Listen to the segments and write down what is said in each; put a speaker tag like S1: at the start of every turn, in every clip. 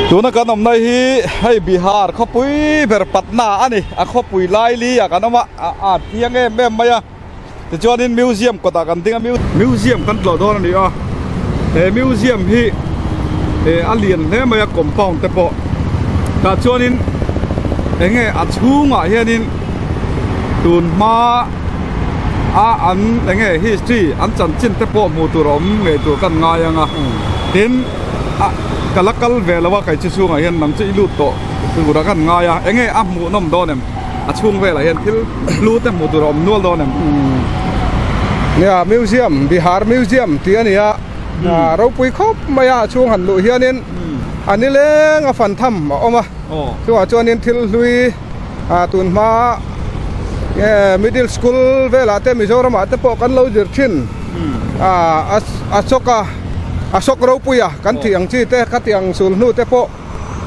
S1: Tuna kan awmna hi hei Bihar khawpui ber Patna a ni a khawpui laili ah kan awm a a a thiang em em mai a tichuanin museum kawtah kan ding a museum kan tlawh dawn a ni a he museum hi eh a lian hle mai a compound te pawh tah chuanin eng nge a chhungah hianin tun hma a an eng nge history an chanchin te pawh hmuh tur a awm ngei tur kan ngai ang a tin a ka la kal ve lo a kei chu chhungah hian nang chu i lut tawh tur a kan ngai a eng nge a hmuhnawm dawn em a chhung velah hian thil hlu te hmuh tur a awm nual dawn em.
S2: Nia museum Bihar museum tih a ni a ropui khawp mai a a chhung han luh hianin a nileng a fan tham a awm a chungah chuanin thil hlui tun hma middle school velah te Mizoram ah te pawh kan lo zir thin a chawk a a sawk ropui a kan tih ang chi te ka tih ang sul hnu te pawh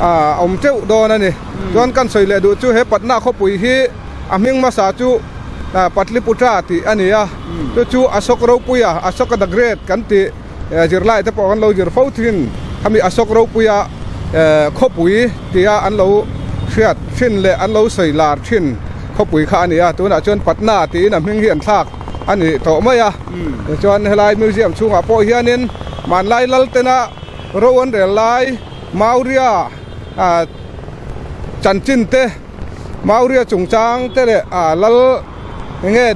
S2: a awm teuh dawn a ni chuan kan sawi leh duh chu he Patna khawpui hi a hming hmasa chu Patliputra tih a ni a chu chu a sawk ropui a a sawk the great kan tih zirlai te pawh kan lo zir fo thin khami a sawk ropui a khawpui tia an lo hriat thin leh an lo sawi lar thin khawpui kha a ni a tunah chuan Patna tiin a hming hi an thlak a ni tawh mai a tichuan helai museum chhungah pawh hianin hmanlai lal tena ro an rel lai Maurya ah chanchin te Maurya chungchang te leh ah lal enge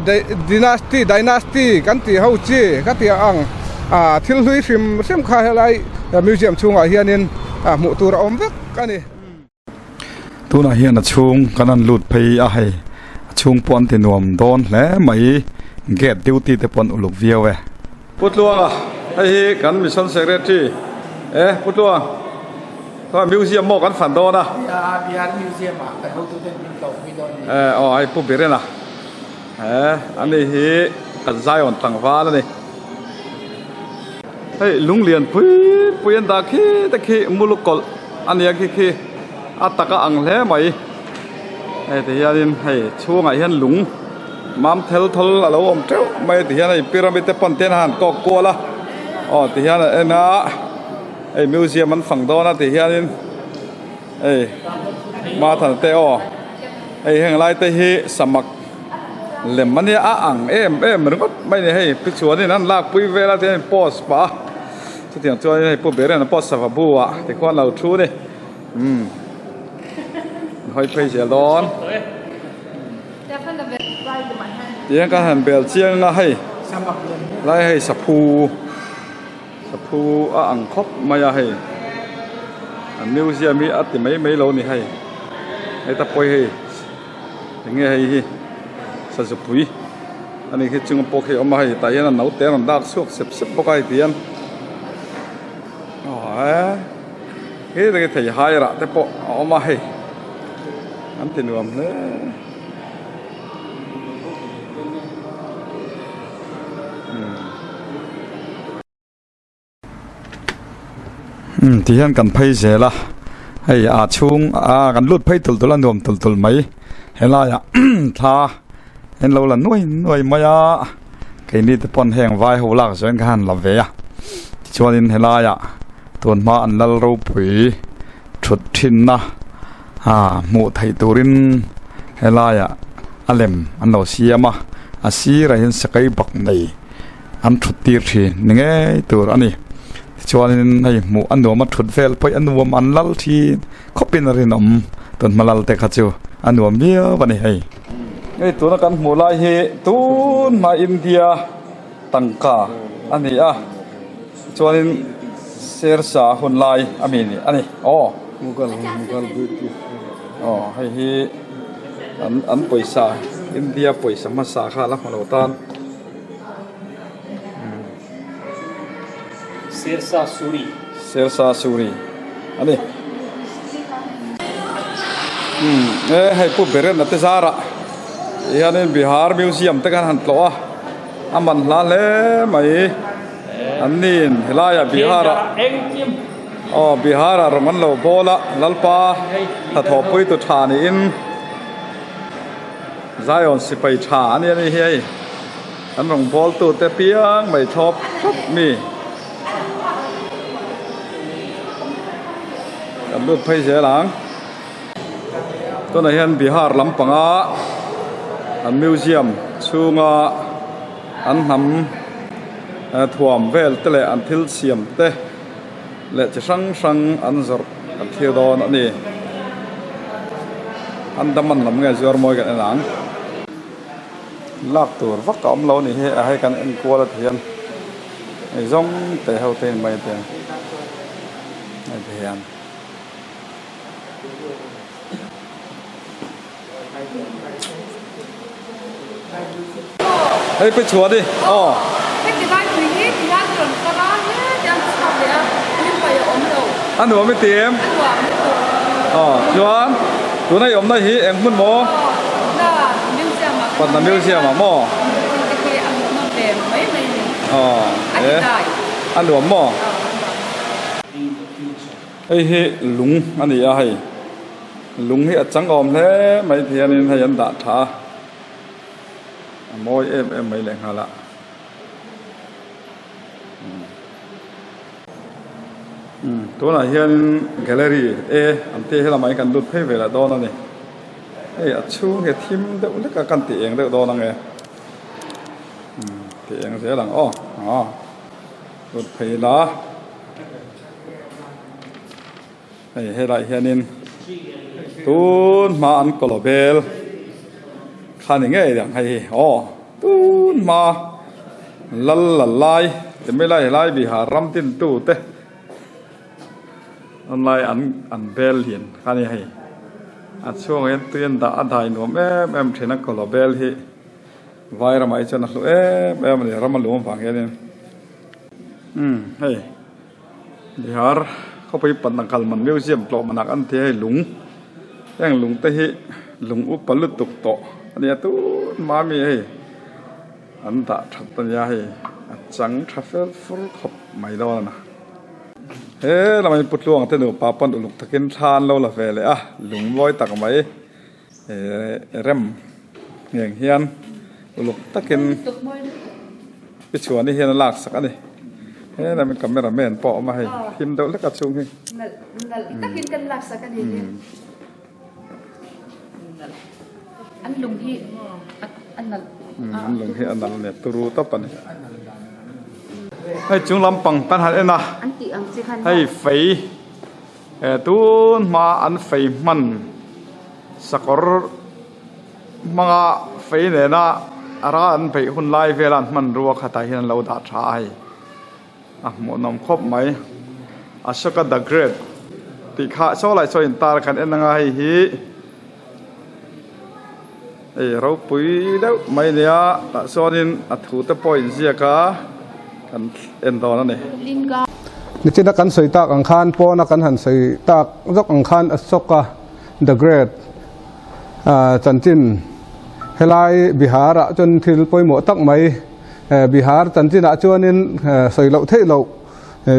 S2: dynasty dynasty kan tih ho chi ka tih ang ah thil hlui hrim hrim kha helai museum chhungah hianin ah hmuh tur a awm vek a ni.
S1: Tunah hian a chhung kan han lut phei a hei a chhung pawh an ti nuam dawn hle mai gate duty te pawh an uluk viau e. Pu Tluanga hei hi kan mission secretary e Pu Tluang chuan museum maw kan fan dawn a.
S3: Nia Bihar museum ah kan hotu ten min tlawh pui dawn a ni.
S1: E aw hei Pu Birena e ani hi kan Zion tlangval a ni. Hei lung lian pui pui an dah khi te khi muluk kawlh a nia khi khi a tak a ang hle mai hei ti hianin hei chhungah hian lung mam thel thawl a lo awm teuh mai ti hian hei pyramid te pawn te hian a han kawk kual a aw ti hian a en a hei museum an fang dawn a ti hianin hei mathana te aw hei heng lai te hi samak lem a nia a ang em em ringawt mai a ni hei pi chuanin an lakpui vel a tihian post pah a chutiang chuan hei pu ber hian a post sava bu ah tikhuan a lo thu a ni umm an hawi phei zel dawn tihian kan han bel chiang a hei lai hei saphu saphu a ang khawp mai a hei an museum hi a ti mai mai lo a ni hei heta pawh hi hei. Enge hei hi sazupui a ni khi chung pawh khi a awm a hei tah hian a naute a rawn dak chhuak sep sep bawk a hei ti hian aw he he tak hi theihai rah te pawh a awm a hei an ti nuam hle. Umm ti hian kan phei zel a hei a chhung a kan lut phei tul tul a nuam tul tul mai helaiah thla an lo la nuai nuai mai a keini te pawn heng vai ho lak zawng kha han la ve a tichuanin helaiah tun hma an lal ropui thut thinna ah hmuh theih turin helaiah a lem an lo siam a a sirah hian sakei bak nei. An thut tir thin ni ngei tur a ni tichuanin hei hmuh a nuam a thut vel pawh hi a nuam an lal thin khawpin a rinawm tun hma lal te kha chu a nuam viau a ni hei. Hei tuna kan hmuh lai hi tun hma India tangka a ni a tichuanin Sersa hun lai a mi ni a ni aw aw hei hi an pawisa India pawisa hmasa kha a la hmu lo tan.
S3: Shershah Suri.
S1: Shershah Suri a ni. Umm e hei pu Biren a te zarah hianin Bihar Museum te khan han tlawh a a man hla hle mai an niin helaiah Bihar ah aw Bihar ah rawng an lo bawl a Lalpa hnathawhpui tu tha niin. Zion sipai tha a nia ni hi hei an rawn bawl tu te piang mai thlawp thlawp mi. Kan lut phei zel ang. Tunah hian Bihar lampanga an museum chhunga an hnam thuam vel te leh an thil siam te leh chi hrang hrang an zawrh kan thlir dawn a ni. Andaman lam nge zuar mawi kan en ang. Lak tur vak a awm lo a ni hi a hei kan en kual a ti hian hei zawng te ho te in mai te hei ti hian. Hei pe chhuah ni aw.
S4: Heti lai tui hi ti hian rawn far a heti an chhuak leh a tui pai a awm lo.
S1: A nuam i ti em?
S4: A nuam lutuk.
S1: Aw chuan tuna i awmna hi eng hmun maw?
S4: Aw Patna Museum ah.
S1: Patna Museum ah maw?
S4: Hmun te khi a hmuhnawm ve mai mai a ni.
S1: Aw
S4: A ti dai.
S1: A nuam maw?
S4: Aw a nuam.
S1: Hei hi lung a ni a hei lung hi a chang awm hle mai ti hianin hei an dah tha a a mawi em em mai leh nghal a umm tunah hianin gallery e an tih hi lamah hian kan lut phei ve leh dawn a ni hei a chhung hi a thim deuh hlek a kan tih eng deuh dawn ang e umm tih eng zel ang aw aw lut phei ila. Hei helaiah hianin tun hma an kawlh bel kha ni ngei ang hei hi aw tun hma lal la lai ti mai lai helai Bihar ram tin tu te an lai an an bel lian kha ni hei a chhungah hian tui an dah a dai nuam em em thin a kawlh bel hi vai ramah hi chuan a hlu em em a ni ram a lum avang hianin umm hei. Bihar khawpui Patna kalman museum tlawh manak an ti a hei lung heng lung te hi lung upa lutuk tawh a nia tun hma mi hei an dah that a nia hei a chang tha fel fur khawp mai dawn a he lamah hian Putluang te nupa pawn uluk takin thla an lo la ve leh a lung mawi tak mai eh rem ngheng hian uluk takin. I chhuan hi hian a lak sak a ni helai mi camera man pawh a awm a hei thim deuh hlek a chhung hi.
S4: Nalh nalh takin kan lak sak a ni hi nalh an lung hi a nalh
S1: an lung hi a nalh a ni turu tawp a ni hei chung lampang kan han en a hei fei eh tun hma an fei hman sakawr. Hmanga fei nena ral an beih hun lai vela an hmanrua khatah hian an lo dah tha a hei a hmuhnawm khawp mai Ashoka the Great tih kha saw lai saw intar khan en anga hei hi hei ropui deuh mai ania tah chuanin a thu te pawh a inziak a kan en dawn a ni.
S2: Nichina kan sawi tak ang khan pawna kan han sawi tak zawk ang khan Ashoka the Great Chanchin helai Bihar ah chuan thil pawimawh tak mai Bihar chanchin ah chuanin sawi loh theih loh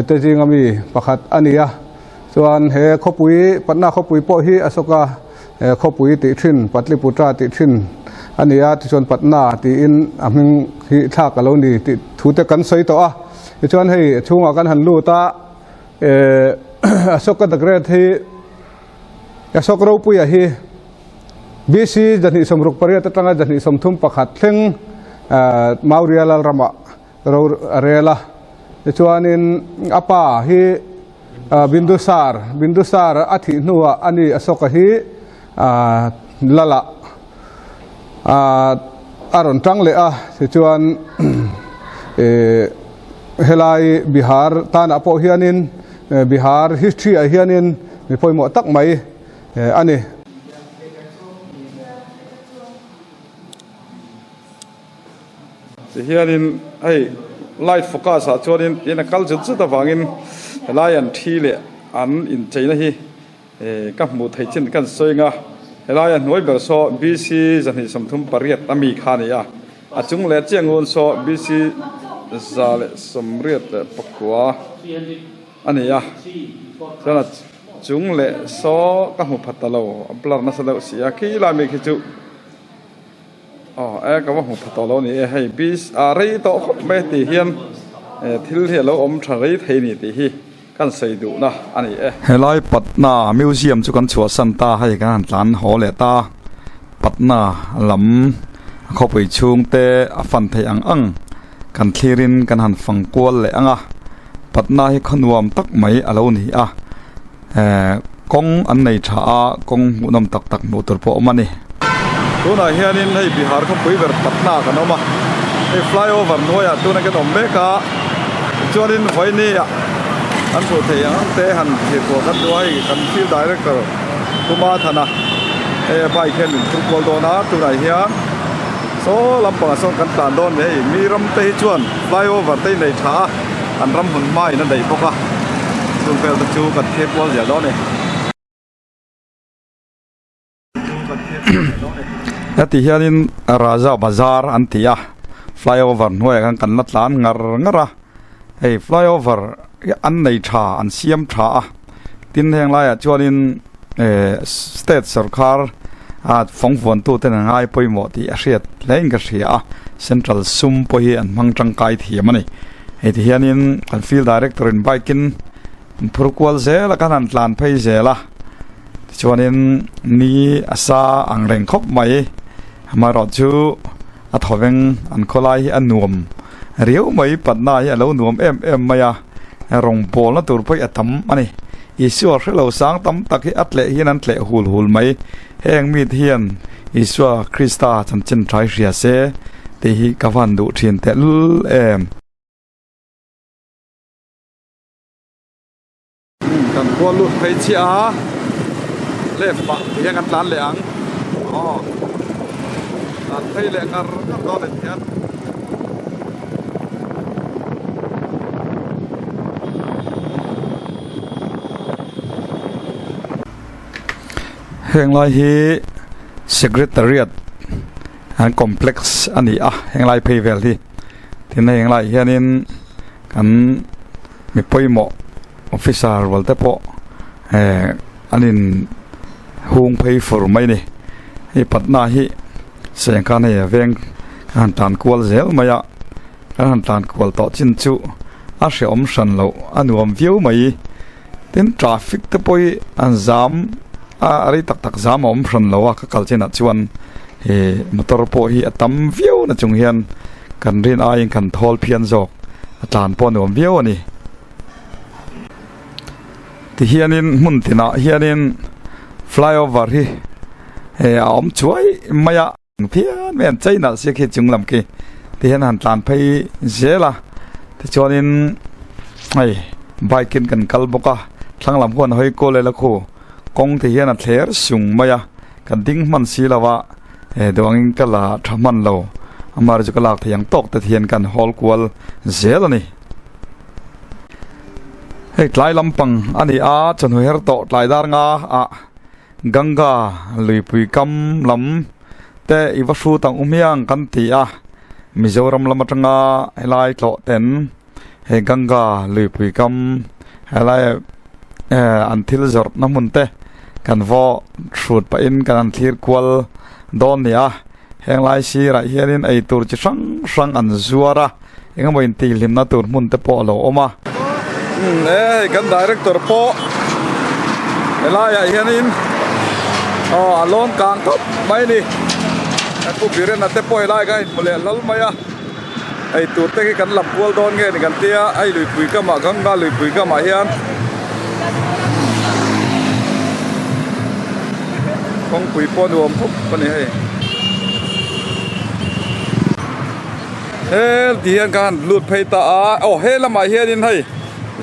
S2: te zinga mi pakhat a ni a chuan he khawpui Patna khawpui pawh hi Ashoka khawpui tih thin Patliputra tih thin a ni a tichuan Patna tiin a hming hi thlak a lo ni tih thu te kan sawi tawh a tichuan hei chhungah kan han lut a Ashoka the Great hi. Ashok Ropuia hi BC 268 atanga 231 thleng Maurya Lalramah ro a rel a. Tichuanin a pa hi Bindusar, Bindusar a thih hnuah a ni Ashoka hi Lalah a rawn tang leh a. Tichuan helai Bihar tanah pawh hianin Bihar history ah hianin mi pawimawh tak mai a ni.
S1: Ti hianin hei light focus ah chuanin tin a kal zut zut avangin helai an thi leh an incheina hi ka hmuh theih chin kan sawi ang a, helai a hnuai ber saw BC 238 a mi kha a ni a, a chung leh chiah ngun saw BC 189 a ni a, chuan a chung leh saw ka hmu phat ta lo a blur nasa deuh si a, khi lai mi khi chu aw e ka va hmu phat tawh lo a ni e, hei BC a rei tawh khawp mai tih hian thil hi a lo awm tha rei thei a ni tih hi. Kan sawi duhna a ni e. Helai Patna Museum chu kan chhuahsan ta hei kan han tlan haw leh ta. Patna lam a khawpui chhung te a fan theih ang ang kan thlirin kan han fang kual leh ang a. Patna hi khaw nuam tak mai a lo ni a. Ehh kawng an nei tha a, kawng hmuhnawm tak tak hmuh tur pawh a awm a ni. Tunah hianin hei Bihar khawpui ber Patna kan awm a, hei flyover hnuaiah tuna kan awm mek a, tichuanin vawinia an hmuh theih ang ang te han thlir kual kan duh a, hei kan field director Kuma Thana hei a bike hian min phur kual dawn a, tunah hian saw lampangah sawn kan tlan dawn a ni, hei mi ram te hi chuan flyover te hi nei tha a. An ram hmun hmain a daih bawk a, chung vel te chu kan thlir kual zel dawn a ni. Heti hianin Raja Bazar an ti a, flyover hnuaiah khan kan la tlan ngar ngar a, hei flyover hi an nei tha an siam tha a, tin heng laiah chuanin eh state sorkar ah fawngvuantu ten an ngai pawimawh tih a hriat hle in ka hria a, central sum pawh hi an hmang tangkai thiam a ni. Hei ti hianin kan field director in bike in an phur kual zel a kan han tlan phei zel a tichuanin ni a sa ang reng khawp mai amaherawh chu a thawveng an khawlai hi a nuam riau mai patna hi a lo nuam em em mai a rawng bawlna tur pawh hi a tam a ni Isua hrelo sang tam tak hi a tleh hian an tleh hul hul mai heng mite hian Isua Krista chanchin tha hi hria se tih hi ka van duh thin tehlul em. Kan khua lut phei chiah a, left ah ti hian kan tlan leh ang aw tlan phei leh ngar ngar dawn a ni hian. Heng lai hi secretariat an complex a ni a heng lai phei vel hi tin heng laiah hianin kan mi pawimawh officer rual te pawh eh an in hung phei fur mai a ni hei patna hi sengkhan hei a veng a han tan kual zel mai a kan han tan kual tawh chin chu a hrehawm hran loh a nuam viau mai. Tin traffic te pawh hi an zam a a rei tak tak zam a awm hran lo a ka kal chinah chuan ih motor pawh hi a tam viau na chung hian kan rin aiin kan thawl phian zawk a tlan pawh a nuam viau a ni. Tihianin hmun tinah hianin flyover hi eh a awm chuai mai a. Phian mai an chei nalh sia khi chung lam khi ti hian han tlan phei zel a tichuanin hei bike in kan kal bawk a thlang lam huan hawi kual vel a khu kawng te hian a thler sung mai a kan ding hman si lo a eh duh angin ka la tha hman lo amaherawhchu chu ka lak thei ang tawk te hian kan hawl kual zel a ni. Hei tlai lampang a ni a chawhnu her tawh tlai dar nga ah. Ganga luipui kam lam te i va hrut ang u hmiang kan ti a, Mizoram lam atanga helai tlawh ten he Ganga luipui kam helai eh an thil zawrhna hmun te kan vaw hrut pahin kan han thlir kual dawn ni a, heng lai sirah hianin eitur chi hrang hrang an zuar a, engemaw intihhlimna tur hmun te pawh a lo awm a. Umm e hei kan director pawh helaiah hianin aw a lawn kang khawp mai a ni kan pu Birena te pawh helai kha a inhmu leh hlal mai a ei tur te khi kan lam kual dawn nge ni kan tia hei luipui kamah Ganga luipui kamah hian kawngpui pawh a nuam khawp a ni hei. Hel ti hian ka han lut phei ta a aw he lamah hianin hei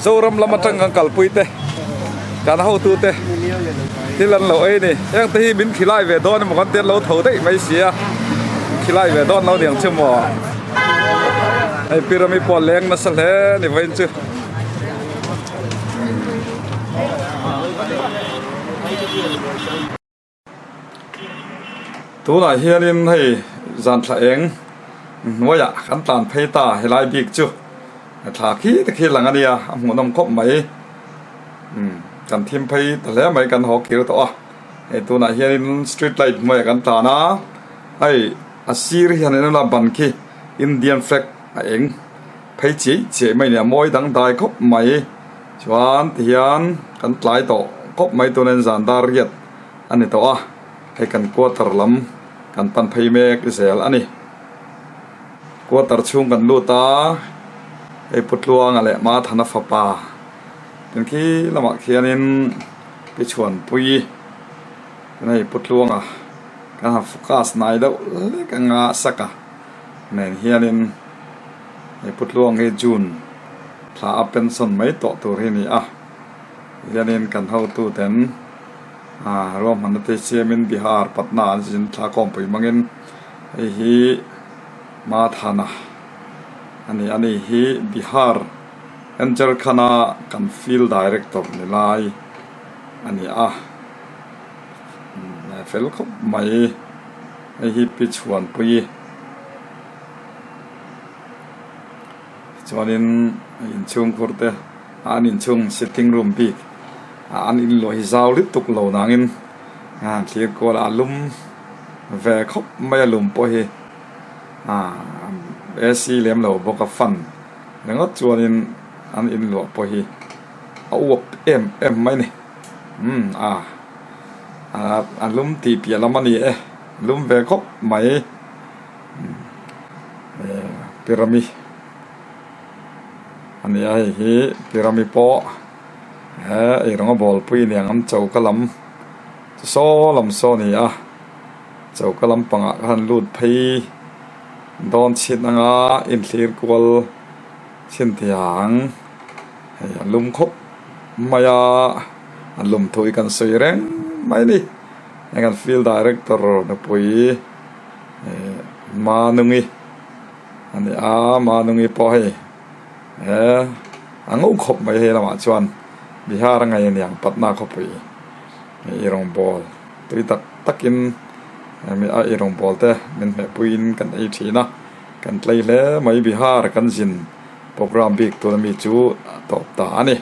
S1: Zoram lam atang kan kalpui te kan hotu te thil an lo ei a ni heng te hi min khilai ve dawn emaw kan ti an lo tho daih mai si a khilai ve dawn lo niang chu maw hei pyramid pawh a leng nasa hle a ni vawiin chu. Tunah hianin hei zan thla eng hnuaiah kan tlan phei ta helai bik chu thla khi te khi lang a nia a hmuhnawm khawp mai umm kan thim phei ta hle mai kan haw kir tawh a hei tunah hianin street light hnuaiah kan tlan a hei a sir hi han en ila ban khi Indian flag a eng phei chiai chiai mai a ni a mawi dangdai khawp mai. Chuan tihian kan tlai tawh khawp mai tunin zan dar riat a ni tawh a, hei kan quarter lam kan pan phei mek zel a ni. Quarter chhung kan lut a, hei Pu Tluanga leh Mathana fapa tin khi lamah khianin Pi Chhuanpuii tin hei Pu Tluanga kan han focus nai deuh lek anga sak a nen hianin hei Pu Tluang hi June thla a pension mai tawh tur hi a ni a, hianin kan hotu ten ah ruahmanna te siamin Bihar Patna an zin thla khawmpui hmangin hei hi Mathana a ni a ni hi Bihar Jharkhand a kan field director ni lai a ni a fel khawp mai hei hi Pi Chhuanpuii. Chuanin inchhungkhur te an inchhung sitting room bik ah an inluah hi zau lutuk lo nangin a thlir kual a lum ve khawp mai a lum pawh hi ah A_C lem lo bawk a fan ringawt chuanin an inluah pawh hi a uap em em mai a ni umm ah a lum tih piah lam a ni e lum ve khawp mai. Pyramid a ni a hei hi pyramid pawh he eirawng a bawl pui aniang an choka lam chu saw lam saw a ni a choka lampangah khan lut phei dawn chhin anga inthlir kual chhin thei ang hei a lum khawp mai a a lum thu hi kan sawi reng mai a ni heng kan field director nupui. Manungi a ni a Manungi pawh hei he a ngo khawp mai hei lamah chuan Bihar a ngaih aniang Patna khawpui ei rawngbawl tui tak takin a ei rawngbawl te min hmehpuiin kan ei thin a kan tlei hle mai Bihar kan zin programme bik tuna mi chu a tawp ta a ni.